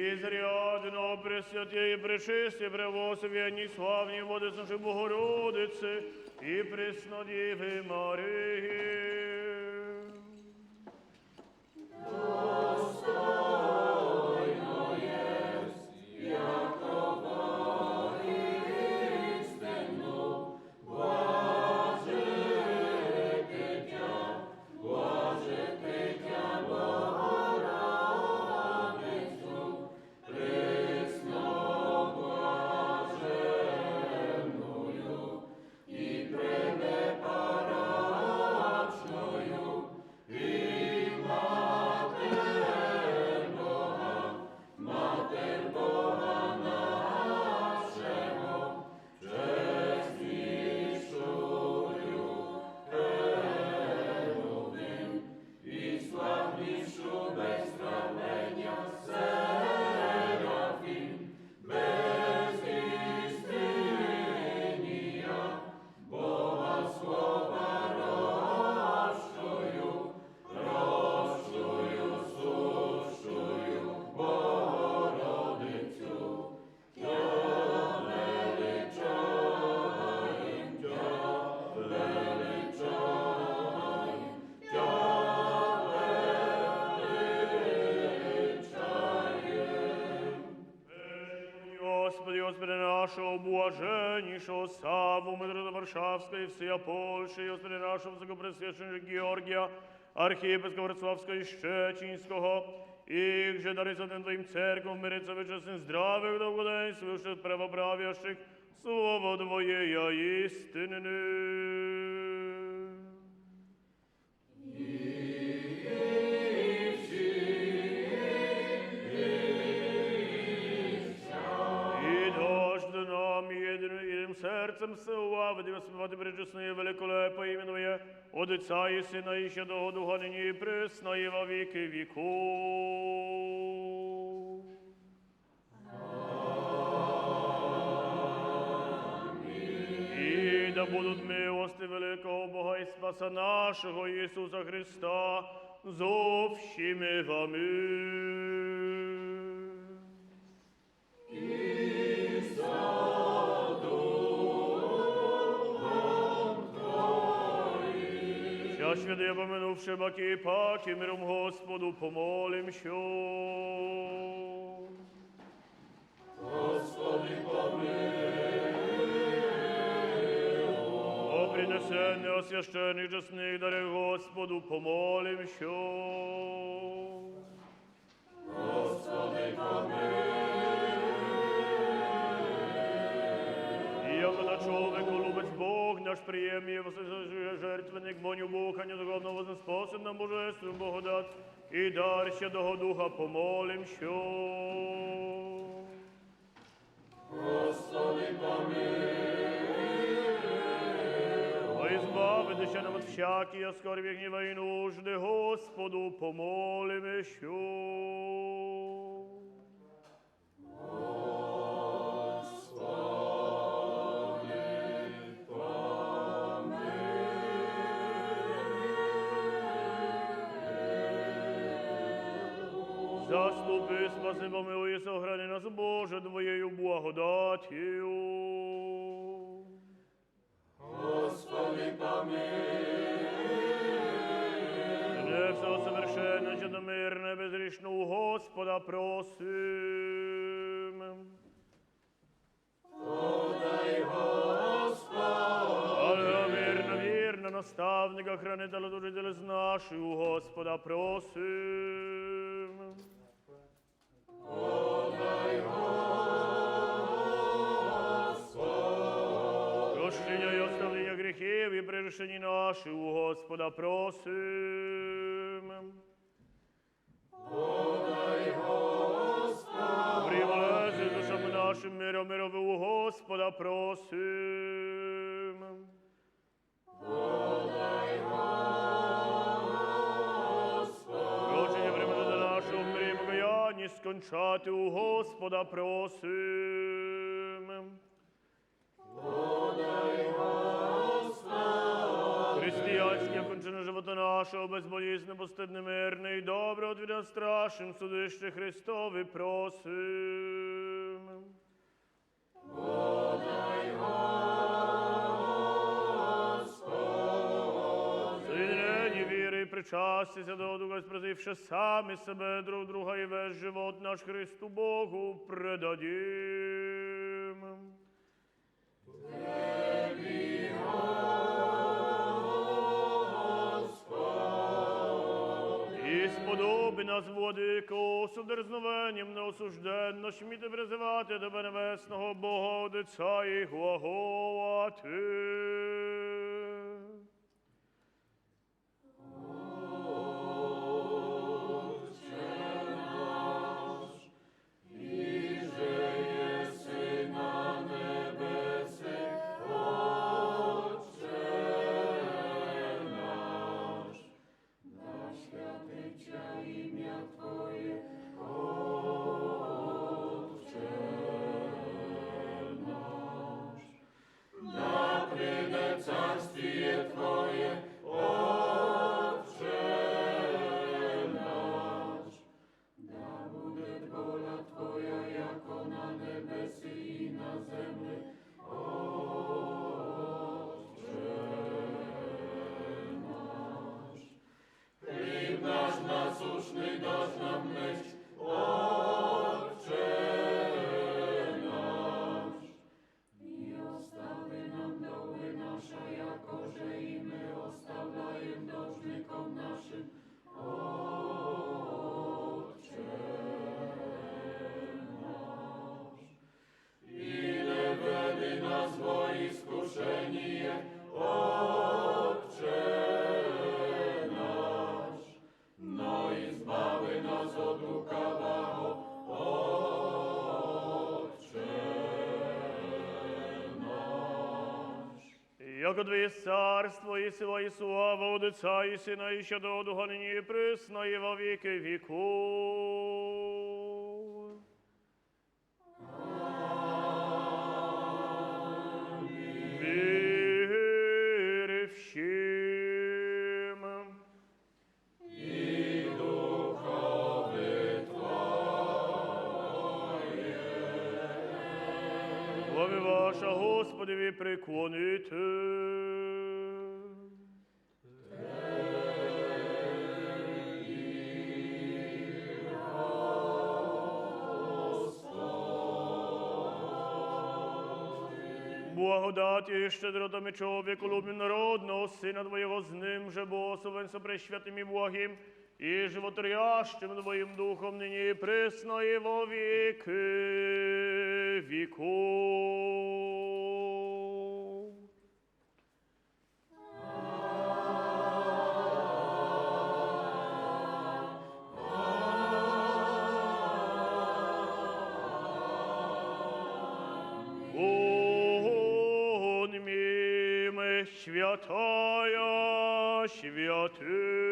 И заряды на Пресвятей, Пречистой, Превозвенней, Славней, Владычной Богородицы и Преснодевы Марии. Господи, Господи нашего блаженнейшего Савву, митрополита Варшавского и всея Польши, Господи нашего высокопресвященника Георгия, архиепископа Вроцлавского и Щечинского, их же дари святым Твоим церковь, мириться в честных, здравых, долгодающих, свыше правоправящих, слово Твое я истинный. И дождь нам единым, единым сердцем славы Тебя воспевать, пречестное и великолепное имя Твое, от Отца и Сына и Святого Духа, ныне и пресно и во веки веков. И да будут милости великого Бога и Спаса нашего Иисуса Христа с общими вами. Сейчас, святые помянувшие баки и паки, миром Господу помолимся. Господи, помилуй. О принесенных священных честных дарах Господу помолимся. Господи, помилуй. И яко человек любит Бог наш, прием его жертвенник, вонь Бога, недуховного способ нам божественную благодать, и дар Святого Духа помолимся. Господи, помилуй. О избавитеся нам от всяких скорбей, гнева и нужды, Господу помолимся. Заступи, спаси, помилуй и сохрани нас, Боже, Твоею благодатью. Господи, помилуй. Для всего совершенного, честного, мирного, безгрешного у Господа просим. Подай, Господи. Алло, верно, верно, наставника, хранителя души телес наших у Господа просим. Подай, Господи. Прощение и оставление грехов и прегрешений наших у Господа просим. Подай, Господи. Приближи душам нашим миром мировым у Господа просим. Подай, Господи. Прощение, прямоту нашу, приму я не скончати у Господа просим. Подай, Господи. Христианские кончины живота Чтобы сбылись напустынным мирный и добрый ответ страшным судыште Христови просим. Соединение веры и причастия Святого Духа, спросивши сами себе друг друга, и весь живот наш Христу Богу предадим. И сподоби нас, Владыко, с удерзновением на осужденность миты призывать Тебе, небесного Бога, Отца и Хвахова Ты. Да придет царствие Твое, Отче наш. Да будет воля Твоя, яко на небеси и на земли, Отче наш. Хлеб наш насущный дашь нам ныч, Отче наш. И остави нам долги наши, якоже и мы оставляем должником нашим, Отче наш. И не введи нас во искушение, Отче наш, но избави нас от лукавого, Отче наш. Яко Твое царство, и сила, и слава, от Отца и Сына, и Святого Духа, ныне и присно, и во веки веков. Мир всем. И духови Твоей. Глави ваша Господи, ви преклоните. Благодать и щедрота мечов веколюбим народного Сына Твоего, с ним же Богословен со пресвятым и благим и животворящим Твоим Духом, ныне и пресно и во веки веков. Бон мим святая святым.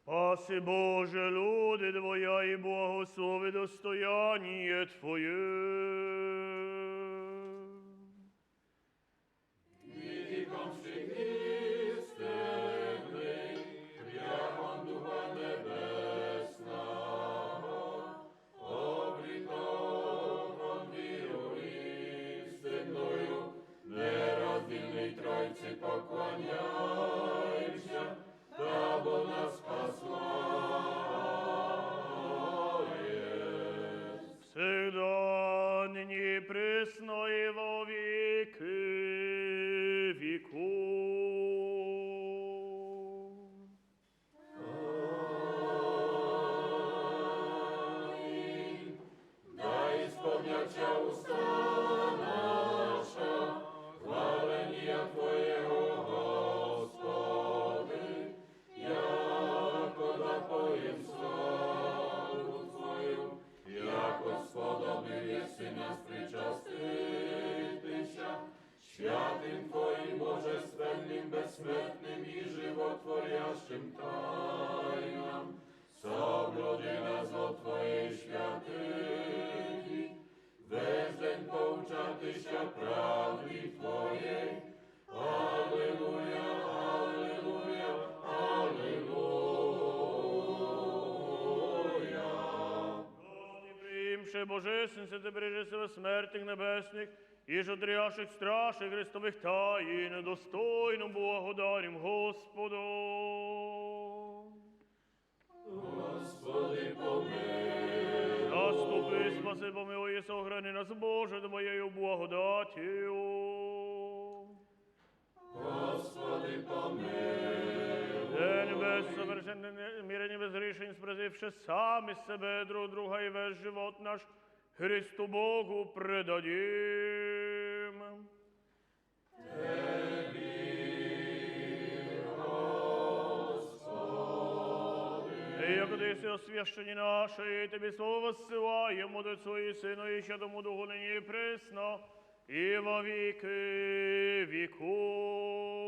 Спаси, Боже, люди Твоя, и благослови достояние Твое. Митиком всех истинных, прямом Духа Небесного, обретом веру истинную, нераздельной Троице поклоняемся, Тобу нас послаешь. Всегда, ныне и присно и во веки веков. Аминь. Да исполнятся уста наша хваления Твоего, Господи, яко допоем славу Твою, яко сподобил еси нас причаститися святым Твоим божественным, бессмертным и животворящим тайнам, соблюди нас во Твоей святыне, весь день поучатися правде Твоей. Аллилуйя, аллилуйя, аллилуйя. Господи, приимши божественность, прежде всего смертных небесных, и шутрящих стражей Христовых тайн, достойно благодарим Господу. Господи, помилуй. Заступи, спаси, помилуй и сохрани нас, Боже, Твоею благодатью. Господи, помилуй. День весь совершенный, мире не возгрешен, спасивши сами себе, друг друга и весь живот наш Христу Богу предадим. Яко Ты есть освящение наше, и Тебе славу воссылаем, Отцу и Сыну и Святому Духу, ныне и присно, и во веки веков.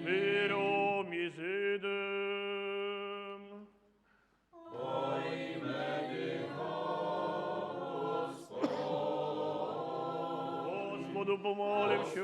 Миром изыдем. Господу помолимся.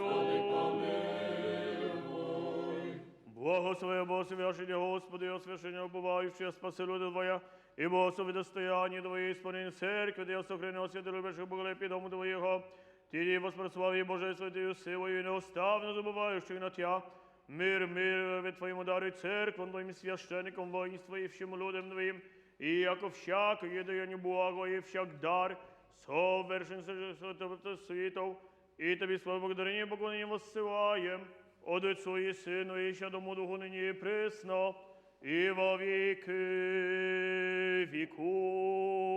Благослови, Боже, священие Господи, освящение уповающее, спаси люди Твоя, и благослови достояние Твое, исполнение церкви Твоя, сохрани святых любящих Бога и дому Твоего. Тиди воспрослави Божественную силу и неустанно забывающих на Тебя. Мир, мир вет Твоему даруй церквам Твоим, священникам, воинству и всем людям Твоим, и яко всякое даяние благо, и всяк дар совершен святов, и Тебе славу, благодарение, поклонение воссылаем, Отцу и Сыну и Святому Духу, ныне и присно, и во веки веков.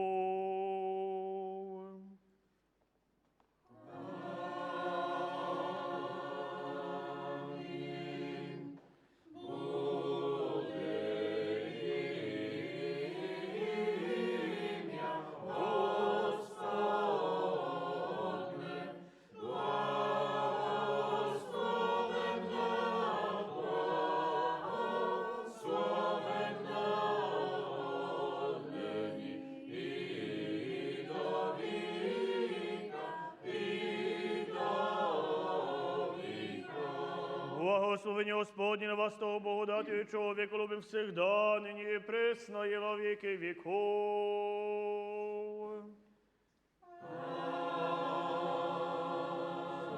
Благословение Господне на вас, того благодатью и человеколюбием всегда, ныне и присно, и во веки веков.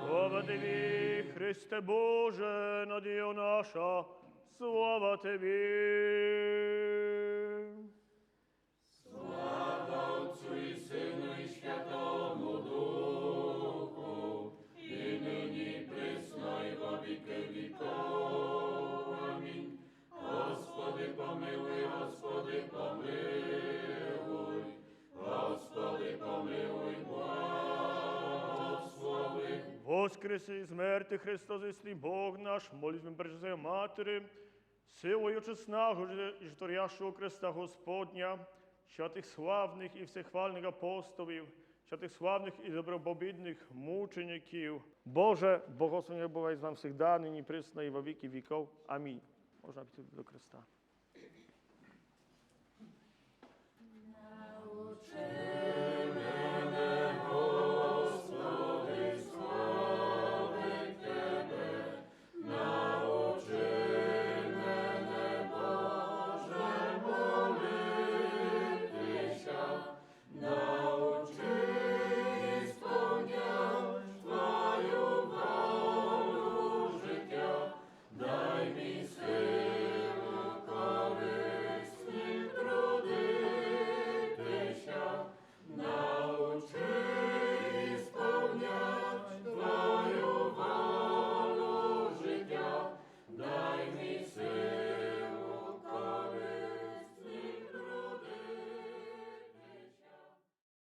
Слава Тебе, Христе Боже, надія наша, слава Тебе. Слава Отцу и Сыну и Святому Духу, и ныне и присно, и во веки веков. Аминь. Господи, помилуй, Господи, помилуй, Господи, помилуй, благослови. Воскресе из мертвых Христос, истинный Бог наш, молитвами Пречистой Матери, силою честного же- житворящего креста Господня, святых славных и всех хвальных апостолов, Святых славных и добропобедных мучеников. Боже, благослови бывай вам всегда, ныне, присно и во веки веков. Аминь. Можно пойти до креста.